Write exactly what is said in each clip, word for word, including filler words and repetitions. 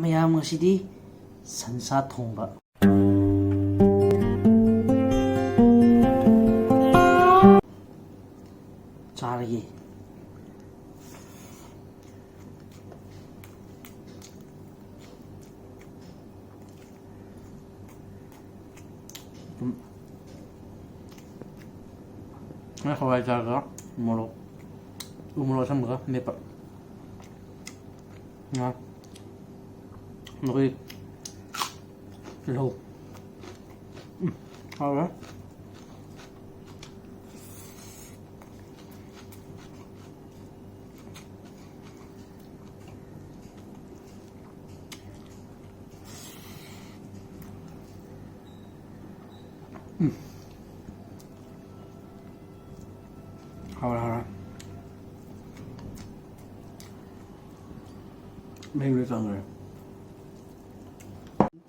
ꯃꯌꯥꯝ, ꯉꯁꯤꯗꯤ ꯁꯟꯁꯥ ꯊꯣꯡꯕ ꯆꯥꯔꯒꯦ꯫ ꯎꯝ꯫ ꯍꯋꯥꯏꯖꯥꯔꯒ ꯃꯣꯔꯣꯛ, ꯎ ꯃꯣꯔꯣꯛ ꯑꯁꯪꯕꯒ ꯃꯦꯠꯄ꯫ ꯉꯥ꯫ ꯃꯈꯣꯏ ꯇꯤꯜꯍꯧ꯫ ꯎꯝ, ꯍꯥꯎꯔꯦ꯫ ꯎꯝ꯫ ꯍꯥꯎꯔꯦ, ꯍꯥꯎꯔꯦ꯫ ꯃꯍꯤꯗꯣ ꯆꯪꯈ꯭ꯔꯦ꯫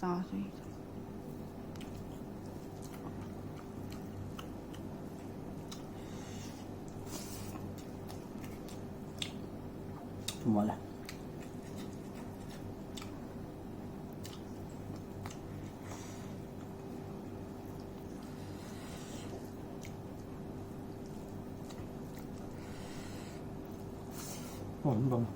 ꯆꯥꯁꯦ꯫ ꯊꯨꯝ ꯋꯥꯠꯂꯦ꯫ ꯎꯝ, ꯎꯝ꯫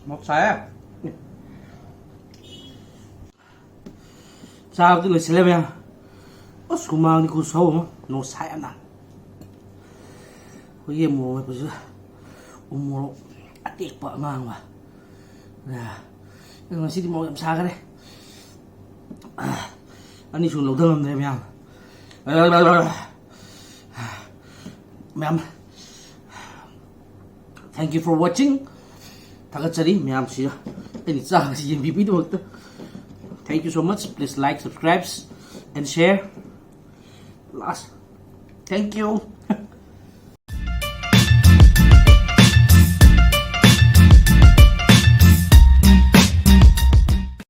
ꯃꯣꯔꯣꯛ ꯁꯥꯏꯌꯦ꯫ ꯆꯥꯕꯗꯤ ꯂꯣꯏꯁꯤꯜꯂꯦ ꯃꯌꯥꯝ꯫ ꯑꯁ, ꯍꯨꯃꯥꯡꯗꯤ ꯈꯨꯁꯧ ꯑꯃ꯫ ꯅꯣꯡ ꯁꯥꯏ ꯌꯥꯝꯅ꯫ ꯑꯩꯈꯣꯏꯒꯤ ꯃꯣꯔꯣꯛ ꯃꯦꯠꯄꯁꯤꯗ ꯎ ꯃꯣꯔꯣꯛ ꯑꯇꯦꯛꯄ ꯑꯉꯥꯡꯕ꯫ ꯑ, ꯉꯁꯤꯗꯤ ꯃꯣꯔꯣꯛ ꯌꯥꯝ ꯁꯥꯈꯔꯦ꯫ ꯑꯅꯤꯁꯨ ꯂꯧꯊ ꯉꯝꯗ꯭ꯔꯦ ꯃꯌꯥꯝ꯫ ꯃꯌꯥꯝ, thank you for watching. ꯊꯥꯒꯠꯆꯔꯤ ꯃꯌꯥꯝꯁꯤ ꯑꯩꯅ ꯆꯥꯕꯁꯤ ꯌꯦꯡꯕꯤꯕꯒꯤꯗꯃꯛꯇ꯫ Thank you so much. Please like, subscribe and share. Last. Thank you.